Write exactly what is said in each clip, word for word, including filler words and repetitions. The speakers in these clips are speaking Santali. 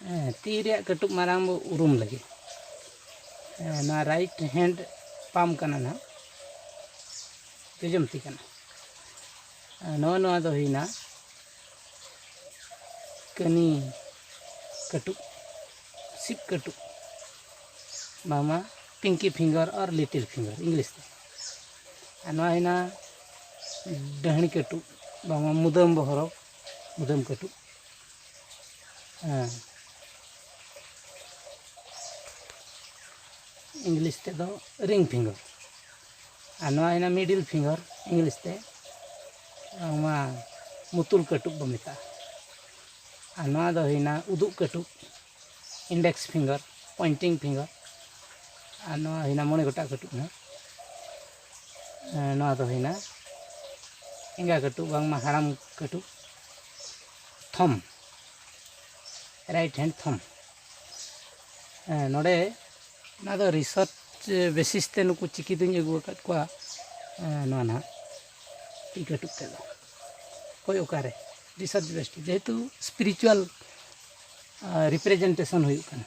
ᱦᱮᱸ, ᱛᱤ ᱨᱮᱭᱟᱜ ᱠᱟᱹᱴᱩᱵ ᱢᱟᱨᱟᱝ ᱵᱚ ᱩᱨᱩᱢ ᱞᱟᱹᱜᱤᱫ᱾ ᱦᱮᱸ, ᱱᱚᱣᱟ right hand palm ᱠᱟᱱᱟ ᱱᱟᱦᱟᱜ, ᱡᱚᱡᱚᱢ ᱛᱤ ᱠᱟᱱᱟ᱾ ᱟᱨ ᱱᱚᱜᱼᱚ ᱱᱚᱣᱟ ᱫᱚ ᱦᱩᱭᱱᱟ ᱠᱟᱹᱱᱤ ᱠᱟᱹᱴᱩᱵ, ᱥᱤᱵ ᱠᱟᱹᱴᱩᱵ, ᱵᱟᱝᱢᱟ pinky finger or little finger English ᱛᱮ᱾ ᱟᱨ ᱱᱚᱣᱟ ᱦᱩᱭᱱᱟ ᱰᱟᱹᱦᱬᱤ ᱠᱟᱹᱴᱩᱵ, ᱵᱟᱝᱢᱟ ᱢᱩᱫᱟᱹᱢ ᱵᱚᱦᱚᱨᱚᱜ, ᱢᱩᱫᱟᱹᱢ ᱠᱟᱹᱴᱩᱵ᱾ ᱦᱮᱸ, English ᱛᱮᱫᱚ ring finger᱾ ᱟᱨ ᱱᱚᱣᱟ ᱦᱩᱭᱱᱟ middle finger English ᱛᱮ, ᱱᱚᱣᱟ ᱢᱩᱛᱩᱞ ᱠᱟᱹᱴᱩᱵ ᱵᱚ ᱢᱮᱛᱟᱜᱼᱟ᱾ ᱟᱨ ᱱᱚᱣᱟ ᱫᱚ ᱦᱩᱭᱱᱟ ᱩᱫᱩᱜ ᱠᱟᱹᱴᱩᱵ, index finger, pointing finger᱾ ᱟᱨ ᱱᱚᱣᱟ ᱦᱩᱭᱱᱟ ᱢᱚᱬᱮ ᱜᱚᱴᱟᱝ ᱠᱟᱹᱴᱩᱵ ᱱᱟᱦᱟᱜ᱾ ᱮᱸ, ᱱᱚᱣᱟ ᱫᱚ ᱦᱩᱭᱱᱟ ᱮᱸᱜᱟ ᱠᱟᱹᱴᱩᱵ, ᱵᱟᱝᱢᱟ ᱦᱟᱲᱟᱢ ᱠᱟᱹᱴᱩᱵ, thumb, right hand thumb᱾ ᱮᱸ, ᱱᱚᱰᱮ ᱚᱱᱟ ᱫᱚ research basis ᱛᱮ ᱱᱩᱠᱩ ᱪᱤᱠᱤ ᱫᱚᱧ ᱟᱹᱜᱩ ᱟᱠᱟᱫ ᱠᱚᱣᱟ᱾ ᱮᱸ, ᱱᱚᱣᱟ ᱱᱟᱦᱟᱜ ᱛᱤ ᱠᱟᱹᱴᱩᱵ ᱛᱮᱫᱚ ᱚᱠᱚᱭ ᱚᱠᱟᱨᱮ research based, ᱡᱮᱦᱮᱛᱩ spiritual, ᱟᱸ, representation ᱦᱩᱭᱩᱜ ᱠᱟᱱᱟ᱾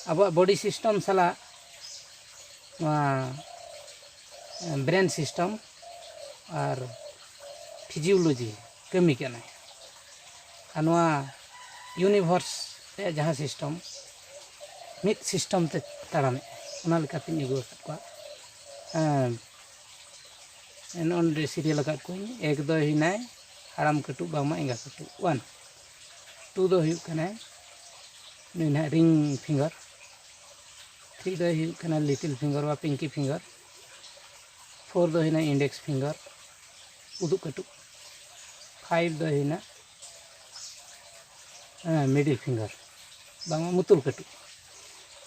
ᱟᱵᱚᱣᱟᱜ body system ᱥᱟᱞᱟᱜ ᱱᱚᱣᱟ brain system ᱟᱨ physiology ᱠᱟᱹᱢᱤ ᱠᱟᱱᱟᱭ᱾ ᱟᱨ ᱱᱚᱣᱟ universe ᱨᱮᱭᱟᱜ ᱡᱟᱦᱟᱸ system, ᱢᱤᱫ system ᱛᱮ ᱛᱟᱲᱟᱢᱮᱫ, ᱚᱱᱟ ᱞᱮᱠᱟᱛᱤᱧ ᱟᱹᱜᱩ ᱟᱠᱟᱫ ᱠᱚᱣᱟ᱾ ᱦᱮᱸ, ᱱᱚᱜᱼᱚ ᱱᱚᱰᱮ serial ᱟᱠᱟᱫ ᱠᱚᱣᱟᱧ᱾ ᱮᱠ ᱫᱚᱭ ᱦᱩᱭᱱᱟᱭ ᱦᱟᱲᱟᱢ ᱠᱟᱹᱴᱩᱵ, ᱵᱟᱝᱢᱟ ᱮᱸᱜᱟ ᱠᱟᱹᱴᱩᱵ, one᱾ Two ᱫᱚ ᱦᱩᱭᱩᱜ ᱠᱟᱱᱟᱭ ᱱᱩᱭ ᱱᱟᱦᱟᱜ ring finger᱾ Three ᱫᱚᱭ ᱦᱩᱭᱩᱜ ᱠᱟᱱᱟ little finger ᱵᱟ pinky finger᱾ Four ᱫᱚ ᱦᱩᱭᱱᱟ index finger, ᱩᱫᱩᱜ ᱠᱟᱹᱴᱩᱵ᱾ Five ᱫᱚ ᱦᱩᱭᱱᱟ, ᱦᱮᱸ, middle finger, ᱵᱟᱝᱢᱟ ᱢᱩᱛᱩᱞ ᱠᱟᱹᱴᱩᱵ᱾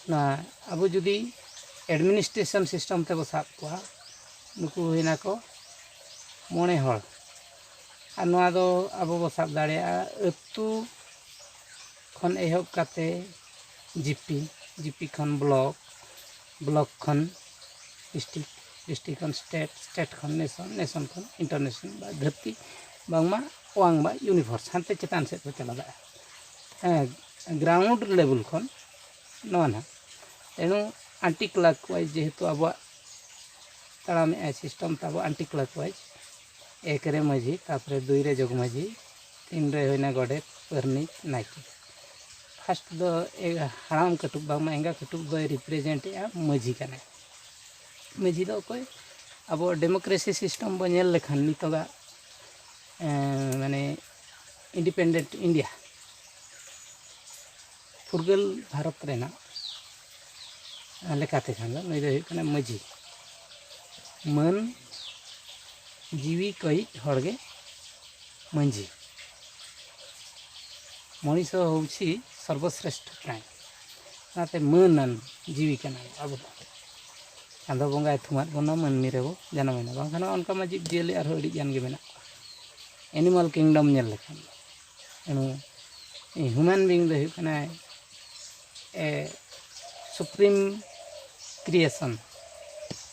ᱱᱚᱣᱟ ᱟᱵᱚ ᱡᱩᱫᱤ administration system ᱛᱮᱵᱚ ᱥᱟᱵ ᱠᱚᱣᱟ, ᱱᱩᱠᱩ ᱦᱩᱭᱱᱟ ᱠᱚ ᱢᱚᱬᱮ ᱦᱚᱲ᱾ ᱟᱨ ᱱᱚᱣᱟ ᱫᱚ ᱟᱵᱚ ᱵᱚ ᱥᱟᱵ ᱫᱟᱲᱮᱭᱟᱜᱼᱟ ᱟᱹᱛᱩ ᱠᱷᱚᱱ ᱮᱦᱚᱵ ᱠᱟᱛᱮ GP, GP ᱠᱷᱚᱱ block, block ᱠᱷᱚᱱ district, district ᱠᱷᱚᱱ state, state ᱠᱷᱚᱱ nation, nation ᱠᱷᱚᱱ international ᱵᱟ ᱫᱷᱟᱹᱨᱛᱤ, ᱵᱟᱝᱢᱟ ᱚᱣᱟᱝ ᱵᱟ universe, ᱦᱟᱱᱛᱮ ᱪᱮᱛᱟᱱ ᱥᱮᱫ ᱵᱚ ᱪᱟᱞᱟᱣ ᱫᱟᱲᱮᱭᱟᱜᱼᱟ᱾ ᱦᱮᱸ, ᱜᱨᱟᱣᱩᱱᱰ ᱞᱮᱵᱮᱞ ᱠᱷᱚᱱ ᱱᱚᱣᱟ ᱱᱟᱦᱟᱜ᱾ ᱛᱮᱱᱩ ᱟᱱᱴᱤ ᱠᱞᱚᱠᱣᱟᱭᱤᱡᱽ, ᱡᱮᱦᱮᱛᱩ ᱟᱵᱚᱣᱟᱜ ᱛᱟᱲᱟᱢᱮᱫ ᱟᱭ ᱥᱤᱥᱴᱮᱢ ᱛᱟᱵᱚ ᱟᱱᱴᱤ ᱠᱞᱚᱠᱣᱟᱭᱤᱡᱽ, ᱮᱠ ᱨᱮ ᱢᱟᱹᱡᱷᱤ, ᱛᱟᱨᱯᱚᱨᱮ ᱫᱩᱭ ᱨᱮ ᱡᱚᱜᱽ ᱢᱟᱹᱡᱷᱤ, ᱛᱤᱱ ᱨᱮ ᱦᱩᱭᱱᱟ ᱜᱚᱰᱮᱛ, ᱯᱟᱨᱟᱱᱤᱠ, ᱱᱟᱭᱠᱮ᱾ ᱯᱷᱟᱥᱴ ᱫᱚ ᱮ-, ᱦᱟᱲᱟᱢ ᱠᱟᱹᱴᱩᱵ, ᱵᱟᱝᱢᱟ ᱮᱸᱜᱟ ᱠᱟᱹᱴᱩᱵ ᱫᱚᱭ ᱨᱤᱯᱨᱮᱡᱮᱱᱴ ᱮᱫᱼᱟ ᱢᱟᱹᱡᱷᱤ ᱠᱟᱱᱟᱭ᱾ ᱢᱟᱹᱡᱷᱤ ᱫᱚ ᱚᱠᱚᱭ? ᱟᱵᱚ ᱰᱮᱢᱳᱠᱨᱮᱥᱤ ᱥᱤᱥᱴᱮᱢ ᱵᱚ ᱧᱮᱞ ᱞᱮᱠᱷᱟᱱ ᱱᱤᱛᱚᱜᱟᱜ, ᱮᱸ, ᱢᱟᱱᱮ ᱤᱱᱰᱤᱯᱮᱱᱰᱮᱱᱴ ᱤᱱᱰᱤᱭᱟ ᱯᱷᱩᱨᱜᱟᱹᱞ ᱵᱷᱟᱨᱚᱛ ᱨᱮᱱᱟᱜ ᱞᱮᱠᱟᱛᱮ ᱠᱷᱟᱱ ᱫᱚ ᱱᱩᱭ ᱫᱚ ᱦᱩᱭᱩᱜ ᱠᱟᱱᱟ ᱢᱟᱹᱡᱷᱤ᱾ ᱢᱟᱹᱱ ᱡᱤᱣᱤ ᱠᱚᱭᱤᱡ ᱦᱚᱲ ᱜᱮ ᱢᱟᱹᱡᱷᱤ᱾ ᱢᱚᱱᱤᱥ ᱦᱚᱸ ᱦᱚᱣᱩᱪᱷᱤ ᱥᱚᱨᱵᱚᱥᱨᱮᱥᱴᱷᱚ ᱯᱨᱟᱭ᱾ ᱚᱱᱟᱛᱮ ᱢᱟᱹᱱᱟᱱ ᱡᱤᱣᱤ ᱠᱟᱱᱟ ᱟᱵᱚ ᱫᱚ᱾ ᱪᱟᱸᱫᱚ ᱵᱚᱸᱜᱟᱭ ᱛᱷᱩᱢᱟᱫ ᱵᱚᱱᱟ, ᱢᱟᱹᱱᱢᱤ ᱨᱮᱵᱚ ᱡᱟᱱᱟᱢᱮᱱᱟ, ᱵᱟᱝᱠᱷᱟᱱ ᱚᱱᱠᱟ ᱢᱟ ᱡᱤᱵᱽᱼᱡᱤᱭᱟᱹᱞᱤ ᱟᱨᱦᱚᱸ ᱟᱹᱰᱤ ᱜᱟᱱ ᱜᱮ ᱢᱮᱱᱟᱜ ᱠᱚᱣᱟ᱾ ᱮᱱᱤᱢᱟᱞ ᱠᱤᱝᱰᱚᱢ ᱧᱮᱞ ᱞᱮᱠᱷᱟᱱ ᱫᱚ, ᱮᱱᱩ ᱦᱤᱭᱩᱢᱮᱱ ᱵᱤᱝ ᱫᱚ ᱦᱩᱭᱩᱜ ᱠᱟᱱᱟᱭ a supreme creation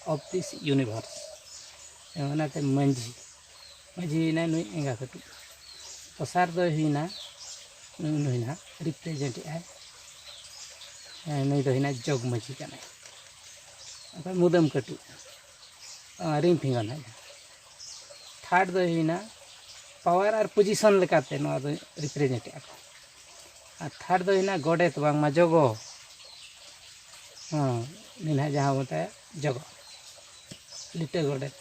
of this universe᱾ ᱚᱱᱟᱛᱮ ᱢᱟᱹᱡᱷᱤ, ᱢᱟᱹᱡᱷᱤ ᱦᱩᱭᱱᱟᱭ ᱱᱩᱭ ᱮᱸᱜᱟ ᱠᱟᱹᱴᱩᱵ᱾ ᱫᱚᱥᱟᱨ ᱫᱚᱭ ᱦᱩᱭᱱᱟ ᱱᱩᱭ, ᱱᱩᱭ ᱱᱟᱦᱟᱜ ᱨᱤᱯᱨᱮᱡᱮᱱᱴ ᱮᱫ ᱟᱭ, ᱦᱮᱸ, ᱱᱩᱭ ᱫᱚ ᱦᱩᱭᱱᱟ ᱡᱚᱜᱽ ᱢᱟᱹᱡᱷᱤ ᱠᱟᱱᱟᱭ᱾ ᱚᱠᱚᱭ? ᱢᱩᱫᱟᱹᱢ ᱠᱟᱹᱴᱩᱵ, ᱟᱨ ᱨᱤᱝ ᱯᱷᱤᱝᱜᱟᱨ ᱱᱟᱦᱟᱜ᱾ ᱛᱷᱟᱨᱰ ᱫᱚᱭ ᱦᱩᱭᱱᱟ ᱯᱟᱣᱟᱨ ᱟᱨ ᱯᱚᱡᱤᱥᱚᱱ ᱞᱮᱠᱟᱛᱮ ᱱᱚᱣᱟ ᱫᱚ ᱨᱤᱯᱨᱮᱡᱮᱱᱴ ᱮᱫᱼᱟ ᱠᱚ᱾ ᱟᱨ ᱛᱷᱟᱨᱰ ᱫᱚ ᱦᱩᱭᱱᱟ ᱜᱚᱰᱮᱛ, ᱵᱟᱝᱢᱟ ᱡᱚᱜᱚ᱾ ᱦᱮᱸ, ᱩᱱᱤ ᱱᱟᱦᱟᱜ ᱡᱟᱦᱟᱸ ᱵᱚᱱ ᱢᱮᱛᱟᱭᱟ ᱡᱚᱜᱚ, ᱞᱤᱴᱟᱹ ᱜᱚᱰᱮᱛ᱾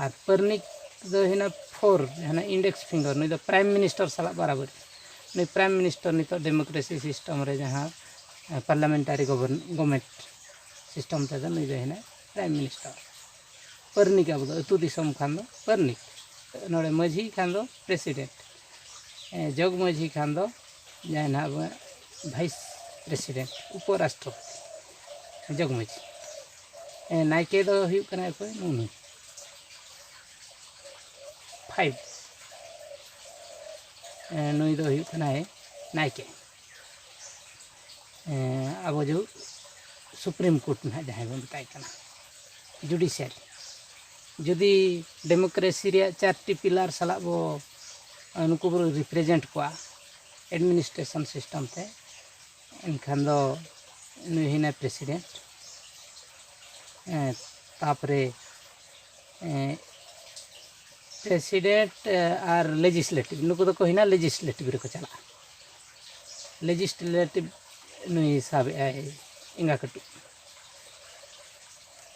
ᱟᱨ ᱯᱟᱹᱨᱱᱤᱠ ᱫᱚ ᱦᱩᱭᱱᱟ ᱯᱷᱳᱨ, ᱡᱟᱦᱟᱸ ᱤᱱᱰᱮᱠᱥ ᱯᱷᱤᱝᱜᱟᱨ, ᱱᱩᱭ ᱫᱚ ᱯᱨᱟᱭᱤᱢ ᱢᱤᱱᱤᱥᱴᱟᱨ ᱥᱟᱞᱟᱜ ᱵᱟᱨᱟᱵᱟᱹᱨᱤ᱾ ᱱᱩᱭ ᱯᱨᱟᱭᱤᱢ ᱢᱤᱱᱤᱥᱴᱟᱨ ᱱᱤᱛᱚᱜ ᱰᱮᱢᱳᱠᱨᱮᱥᱤ ᱥᱤᱥᱴᱮᱢ ᱨᱮ ᱡᱟᱦᱟᱸ, ᱮ, ᱯᱟᱨᱞᱟᱢᱮᱱᱴᱟᱨᱤ ᱜᱚᱵᱷᱚᱨᱱ-, ᱜᱚᱵᱷᱚᱨᱱᱢᱮᱱᱴ ᱥᱤᱥᱴᱮᱢ ᱛᱮᱫᱚ ᱱᱩᱭ ᱫᱚ ᱦᱩᱭᱱᱟ ᱯᱨᱟᱭᱤᱢ ᱢᱤᱱᱤᱥᱴᱟᱨ᱾ ᱯᱟᱹᱨᱱᱤᱠ, ᱟᱵᱚ ᱫᱚ ᱟᱹᱛᱩ ᱫᱤᱥᱚᱢ ᱠᱷᱟᱱ ᱫᱚ ᱯᱟᱹᱨᱱᱤᱠ, ᱱᱚᱰᱮ ᱢᱟᱹᱡᱷᱤ ᱠᱷᱟᱱ ᱫᱚ ᱯᱨᱮᱥᱤᱰᱮᱱᱴ, ᱮ, ᱡᱚᱜᱽ ᱢᱟᱹᱡᱷᱤ ᱠᱷᱟᱱ ᱫᱚ ᱡᱟᱦᱟᱸᱭ ᱱᱟᱦᱟᱜ ᱵᱷᱟᱭᱤᱥ ᱯᱨᱮᱥᱤᱰᱮᱱᱴ, ᱩᱯᱚᱨᱟᱥᱴᱨᱚᱯᱚᱛᱤ, ᱡᱚᱜᱽ ᱢᱟᱹᱡᱷᱤ᱾ ᱮ, ᱱᱟᱭᱠᱮ ᱫᱚ ᱦᱩᱭᱩᱜ ᱠᱟᱱᱟᱭ ᱚᱠᱚᱭ? ᱱᱩᱜᱼᱩ ᱱᱩᱭ᱾ ᱯᱷᱟᱭᱤᱵᱷ᱾ ᱮ, ᱱᱩᱭ ᱫᱚ ᱦᱩᱭᱩᱜ ᱠᱟᱱᱟᱭ ᱱᱟᱭᱠᱮ᱾ ᱮ, ᱟᱵᱚ ᱡᱚ ᱥᱩᱯᱨᱤᱢ ᱠᱳᱨᱴ ᱱᱟᱦᱟᱜ ᱡᱟᱦᱟᱸᱭ ᱵᱚᱱ ᱢᱮᱛᱟᱭ ᱠᱟᱱᱟ, ᱡᱩᱰᱤᱥᱤᱭᱟᱨᱤ᱾ ᱡᱩᱫᱤ ᱰᱮᱢᱳᱠᱨᱮᱥᱤ ᱨᱮᱭᱟᱜ ᱪᱟᱨᱴᱤ ᱯᱤᱞᱟᱨ ᱥᱟᱞᱟᱜ ᱵᱚ, ᱱᱩᱠᱩ ᱵᱚ ᱨᱤᱯᱨᱮᱡᱮᱱᱴ ᱠᱚᱣᱟ, administration system ᱛᱮ᱾ ᱮᱱᱠᱷᱟᱱ ᱫᱚ ᱱᱩᱭ ᱦᱩᱭᱱᱟᱭ president᱾ ᱛᱟᱯᱚᱨᱮ president ᱟᱨ legislative, ᱱᱩᱠᱩ ᱫᱚᱠᱚ ᱦᱩᱭᱱᱟ legislative ᱨᱮᱠᱚ ᱪᱟᱞᱟᱜᱼᱟ᱾ Legislative ᱱᱩᱭ ᱥᱟᱵᱮᱜᱼᱟᱭ ᱮᱸᱜᱟ ᱠᱟᱹᱴᱩᱵ,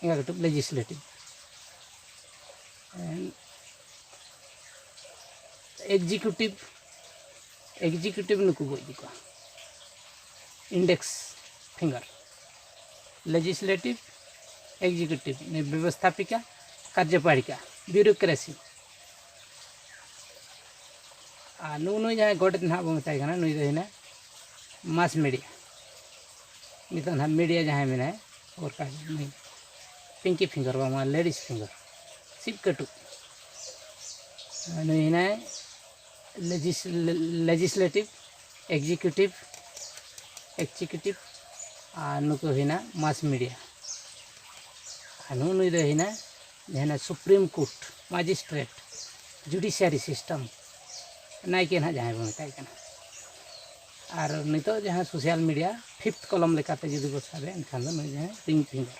ᱮᱸᱜᱟ ᱠᱟᱹᱴᱩᱵ legislative᱾ Executive, executive ᱱᱩᱠᱩ ᱠᱚ ᱤᱫᱤ ᱠᱚᱣᱟ, index finger᱾ Legislative, executive, ᱱᱩᱭ ᱵᱮᱵᱚᱥᱛᱷᱟᱯᱤᱠᱟ, ᱠᱟᱨᱡᱚᱯᱟᱲᱤᱠᱟ, bureaucracy᱾ ᱟᱨ ᱱᱩᱜᱼᱩ ᱱᱩᱭ ᱡᱟᱦᱟᱸᱭ ᱜᱚᱰᱮᱛ ᱱᱟᱦᱟᱜ ᱵᱚ ᱢᱮᱛᱟᱭ ᱠᱟᱱᱟ, ᱱᱩᱭ ᱫᱚ ᱦᱩᱭᱱᱟ mass media᱾ ᱱᱤᱛᱚᱜ ᱱᱟᱦᱟᱜ media ᱡᱟᱦᱟᱸᱭ ᱢᱮᱱᱟᱭ, ᱥᱚᱨᱠᱟᱨ ᱱᱩᱭ pinky finger, ᱵᱟᱝᱢᱟ ladies finger, ᱥᱤᱵ ᱠᱟᱹᱴᱩᱵ᱾ ᱱᱩᱭ ᱦᱮᱱᱟᱭ legis-, legislative, executive, executive, ᱟᱨ ᱱᱩᱠᱩ ᱦᱩᱭᱱᱟ mass media᱾ ᱟᱨ ᱱᱩᱜᱼᱩ ᱱᱩᱭ ᱫᱚ ᱦᱩᱭᱱᱟ ᱡᱟᱦᱟᱸ Supreme Court, magistrate, judiciary system, ᱱᱟᱭᱠᱮ ᱱᱟᱦᱟᱜ ᱡᱟᱦᱟᱸᱭ ᱵᱚᱱ ᱢᱮᱛᱟᱭ ᱠᱟᱱᱟ᱾ ᱟᱨ ᱱᱤᱛᱚᱜ ᱡᱟᱦᱟᱸ social media fifth column ᱞᱮᱠᱟᱛᱮ ᱡᱩᱫᱤ ᱵᱚ ᱥᱟᱵᱮ, ᱮᱱᱠᱷᱟᱱ ᱫᱚ ᱱᱩᱭ ᱡᱟᱦᱟᱸᱭ ring finger᱾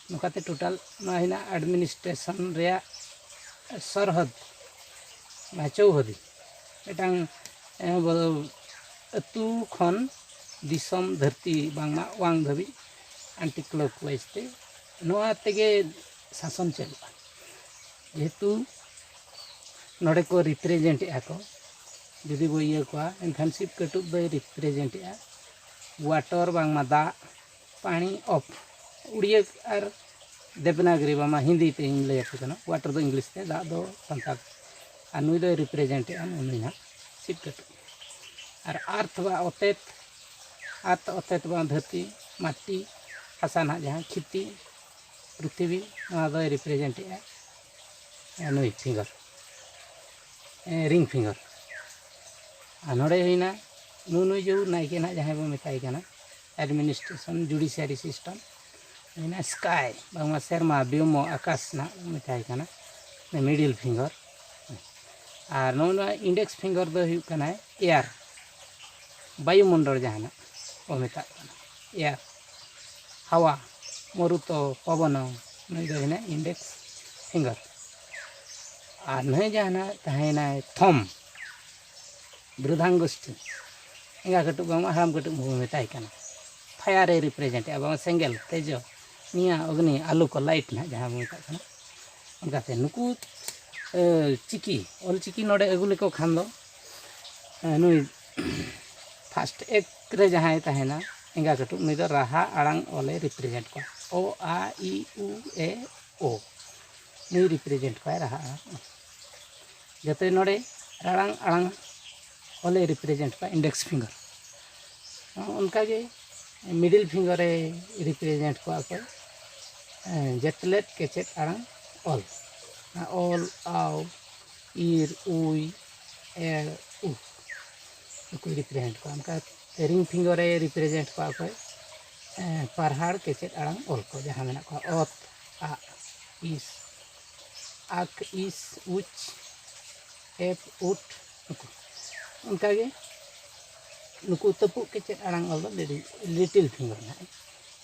ᱱᱚᱝᱠᱟᱛᱮ total ᱱᱚᱣᱟ ᱦᱩᱭᱱᱟ administration ᱨᱮᱭᱟᱜ ᱥᱚᱨᱦᱚᱫ, ᱱᱚᱣᱟ ᱪᱳᱣᱦᱚᱫᱤ ᱢᱤᱫᱴᱟᱝ, ᱮ, ᱵᱚ-, ᱟᱹᱛᱩ ᱠᱷᱚᱱ ᱫᱤᱥᱚᱢ ᱫᱷᱟᱹᱨᱛᱤ ᱵᱟᱝᱢᱟ ᱚᱣᱟᱝ ᱫᱷᱟᱹᱵᱤᱡ anti clockwise ᱛᱮ ᱱᱚᱣᱟ ᱛᱮᱜᱮ ᱥᱟᱥᱚᱱ ᱪᱟᱹᱞᱩᱜᱼᱟ᱾ ᱡᱮᱦᱮᱛᱩ ᱱᱚᱰᱮ ᱠᱚ represent ᱮᱫᱼᱟ ᱠᱚ, ᱡᱩᱫᱤ ᱵᱚ ᱤᱭᱟᱹ ᱠᱚᱣᱟ, ᱮᱱᱠᱷᱟᱱ ᱥᱤᱵ ᱠᱟᱹᱴᱩᱵ ᱫᱚᱭ represent ᱮᱫᱼᱟ water, ᱵᱟᱝᱢᱟ ᱫᱟᱜ, ᱯᱟᱹᱱᱤ, ᱚᱯᱷ, ᱩᱲᱤᱭᱟᱹ ᱟᱨ ᱫᱮᱵᱽᱱᱟᱜᱽᱨᱤ, ᱵᱟᱝᱢᱟ ᱦᱤᱱᱫᱤ ᱛᱮᱧ ᱞᱟᱹᱭ ᱟᱯᱮ ᱠᱟᱱᱟ, water ᱫᱚ English ᱛᱮ, ᱫᱟᱜ ᱫᱚ ᱥᱟᱱᱛᱟᱲ᱾ ᱟᱨ ᱱᱩᱭ ᱫᱚᱭ represent ᱮᱫᱼᱟ, ᱱᱩᱭ ᱱᱟᱦᱟᱜ ᱥᱤᱵ ᱠᱟᱹᱴᱩᱵ᱾ ᱟᱨ earth ᱵᱟ ᱚᱛᱮᱛ, earth ᱚᱛᱮᱛ ᱵᱟ ᱫᱷᱟᱹᱨᱛᱤ, ᱢᱟᱴᱤ, ᱦᱟᱥᱟ ᱱᱟᱦᱟᱜ ᱡᱟᱦᱟᱸ ᱠᱷᱤᱛᱤ, ᱯᱨᱤᱛᱷᱤᱵᱤ, ᱱᱚᱣᱟ ᱫᱚᱭ represent ᱮᱫᱼᱟ ᱱᱩᱭ finger, ring finger᱾ ᱟᱨ ᱱᱚᱰᱮ ᱦᱩᱭᱱᱟ ᱱᱩᱭ, ᱱᱩᱭ ᱡᱮ ᱱᱟᱭᱠᱮ ᱱᱟᱦᱟᱜ ᱡᱟᱦᱟᱸᱭ ᱵᱚᱱ ᱢᱮᱛᱟᱭ ᱠᱟᱱᱟ, administration, judiciary system, ᱦᱩᱭᱱᱟ sky, ᱵᱟᱝᱢᱟ ᱥᱮᱨᱢᱟ, ᱵᱤᱭᱚᱢᱚ, ᱟᱠᱟᱥ ᱱᱟᱦᱟᱜ ᱵᱚᱱ ᱢᱮᱛᱟᱭ ᱠᱟᱱᱟ, middle finger᱾ ᱟᱨ ᱱᱚᱜᱼᱚ ᱱᱚᱣᱟ index finger ᱫᱚ ᱦᱩᱭᱩᱜ ᱠᱟᱱᱟᱭ air, ᱵᱟᱭᱩᱢᱚᱱᱰᱚᱞ ᱡᱟᱦᱟᱱᱟᱜ ᱠᱚ ᱢᱮᱛᱟᱜ ᱠᱟᱱᱟ, ᱮᱭᱟᱨ, ᱦᱟᱣᱟ, ᱢᱚᱨᱩᱛᱚ, ᱯᱚᱵᱚᱱᱚ, ᱱᱩᱭ ᱫᱚ ᱦᱩᱭᱱᱟ ᱤᱱᱰᱮᱠᱥ ᱯᱷᱤᱝᱜᱟᱨ᱾ ᱟᱨ ᱱᱩᱭ ᱡᱟᱦᱟᱱᱟᱜ ᱛᱟᱦᱮᱸᱭᱮᱱᱟᱭ ᱛᱷᱚᱢ, ᱵᱨᱤᱦᱚᱫᱟᱝᱜᱩᱥᱴᱷᱤ, ᱮᱸᱜᱟ ᱠᱟᱹᱴᱩᱵ ᱵᱟᱝᱢᱟ ᱦᱟᱲᱟᱢ ᱠᱟᱹᱴᱩᱵ ᱦᱚᱸᱵᱚᱱ ᱢᱮᱛᱟᱭ ᱠᱟᱱᱟ᱾ ᱯᱷᱟᱭᱟᱨ ᱮ ᱨᱤᱯᱨᱮᱡᱮᱱᱴ ᱮᱫᱼᱟ, ᱵᱟᱝ ᱥᱮᱸᱜᱮᱞ, ᱛᱮᱡᱚ, ᱱᱤᱭᱟ, ᱚᱜᱽᱱᱤ, ᱟᱞᱚ ᱠᱚ, ᱞᱟᱭᱤᱴ ᱱᱟᱦᱟᱜ ᱡᱟᱦᱟᱸ ᱵᱚᱱ ᱢᱮᱛᱟᱜ ᱠᱟᱱᱟ᱾ ᱚᱱᱠᱟᱛᱮ ᱱᱩᱠᱩ ᱮ, ᱪᱤᱠᱤ, ᱚᱞ ᱪᱤᱠᱤ ᱱᱚᱰᱮ ᱟᱹᱜᱩ ᱞᱮᱠᱚ ᱠᱷᱟᱱ ᱫᱚ ᱮ, ᱱᱩᱭ ᱯᱷᱟᱥᱴ ᱮᱠ ᱨᱮ ᱡᱟᱦᱟᱸᱭ ᱛᱟᱦᱮᱱᱟ ᱮᱸᱜᱟ ᱠᱟᱹᱴᱩᱵ, ᱱᱩᱭ ᱫᱚ ᱨᱟᱦᱟ ᱟᱲᱟᱝ ᱚᱞᱮ ᱨᱤᱯᱨᱮᱡᱮᱱᱴ ᱠᱚᱣᱟ᱾ ᱚ, ᱟ, ᱤ, ᱩ, ᱮ, ᱳ, ᱱᱩᱭ ᱨᱤᱯᱨᱮᱡᱮᱱᱴ ᱠᱚᱣᱟᱭ ᱨᱟᱦᱟ ᱟᱲᱟᱝ᱾ ᱡᱟᱛᱮ ᱱᱚᱰᱮ ᱨᱟᱲᱟᱝ ᱟᱲᱟᱝ ᱚᱞᱮ ᱨᱤᱯᱨᱮᱡᱮᱱᱴ ᱠᱚᱣᱟ, ᱤᱱᱰᱮᱠᱥ ᱯᱷᱤᱝᱜᱟᱨ᱾ ᱚᱱᱠᱟᱜᱮ ᱢᱤᱰᱤᱞ ᱯᱷᱤᱝᱜᱟᱨ ᱮ ᱨᱤᱯᱨᱮᱡᱮᱱᱴ ᱠᱚᱣᱟ ᱚᱠᱚᱭ, ᱮᱸ, ᱡᱮᱛᱞᱮᱫ ᱠᱮᱪᱮᱫ ᱟᱲᱟᱝ ᱚᱞ᱾ ᱚᱞ, ᱟᱣ, ᱤᱨ, ᱩᱭ, ᱮᱲ, ᱩ, ᱱᱩᱠᱩᱭ ᱨᱤᱯᱨᱮᱡᱮᱱᱴ ᱠᱚᱣᱟ᱾ ᱚᱱᱠᱟ ᱨᱤᱝ ᱯᱷᱤᱝᱜᱟᱨ ᱮ ᱨᱤᱯᱨᱮᱡᱮᱱᱴ ᱠᱚᱣᱟ ᱚᱠᱚᱭ, ᱮᱸ, ᱯᱟᱨᱦᱟᱲ ᱠᱮᱪᱮᱫ ᱟᱲᱟᱝ ᱚᱞ ᱠᱚ ᱡᱟᱦᱟᱸ ᱢᱮᱱᱟᱜ ᱠᱚᱣᱟ, ᱚᱛ, ᱟᱜ, ᱤᱥ, ᱟᱠ, ᱤᱥ, ᱩᱪ, ᱮᱯ, ᱩᱴ, ᱱᱩᱠᱩ᱾ ᱚᱱᱠᱟᱜᱮ ᱱᱩᱠᱩ ᱛᱟᱹᱯᱩᱜ ᱠᱮᱪᱮᱫ ᱟᱲᱟᱝ ᱚᱞ ᱫᱚ ᱞᱤᱴᱤᱞ, ᱞᱤᱴᱤᱞ ᱯᱷᱤᱝᱜᱟᱨ ᱱᱟᱦᱟᱜ᱾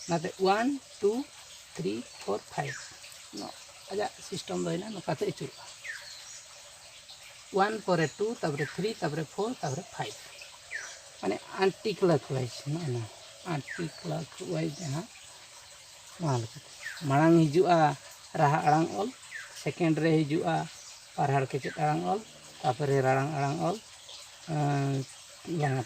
ᱚᱱᱟᱛᱮ one, two, three, four, five. ᱱᱚᱣᱟ ᱟᱡᱟᱜ ᱥᱤᱥᱴᱮᱢ ᱫᱚ ᱦᱩᱭᱱᱟ ᱱᱚᱝᱠᱟᱛᱮ ᱟᱹᱪᱩᱨᱚᱜᱼᱟ᱾ ᱚᱣᱟᱱ ᱯᱚᱨᱮ ᱴᱩ, ᱛᱟᱨᱯᱚᱨᱮ ᱛᱷᱨᱤ, ᱛᱟᱨᱯᱚᱨᱮ ᱯᱷᱳᱨ, ᱛᱟᱨᱯᱚᱨᱮ ᱯᱷᱟᱭᱤᱵᱷ᱾ ᱢᱟᱱᱮ ᱟᱱᱴᱤ ᱠᱞᱚᱠ ᱣᱟᱭᱤᱡᱽ, ᱱᱚᱜᱼᱚ ᱱᱚᱣᱟ ᱟᱱᱴᱤ ᱠᱞᱚᱠ ᱣᱟᱭᱤᱡᱽ ᱡᱟᱦᱟᱸ ᱱᱚᱣᱟ ᱞᱮᱠᱟᱛᱮ ᱢᱟᱲᱟᱝ ᱦᱤᱡᱩᱜᱼᱟ ᱨᱟᱦᱟ ᱟᱲᱟᱝ ᱚᱞ, ᱥᱮᱠᱮᱱᱰ ᱨᱮ ᱦᱤᱡᱩᱜᱼᱟ ᱯᱟᱨᱦᱟᱲ ᱠᱮᱪᱮᱫ ᱟᱲᱟᱝ ᱚᱞ, ᱛᱟᱨᱯᱚᱨᱮ ᱨᱟᱲᱟᱝ ᱟᱲᱟᱝ ᱚᱞ, ᱮᱸ, ᱵᱟᱝᱟ,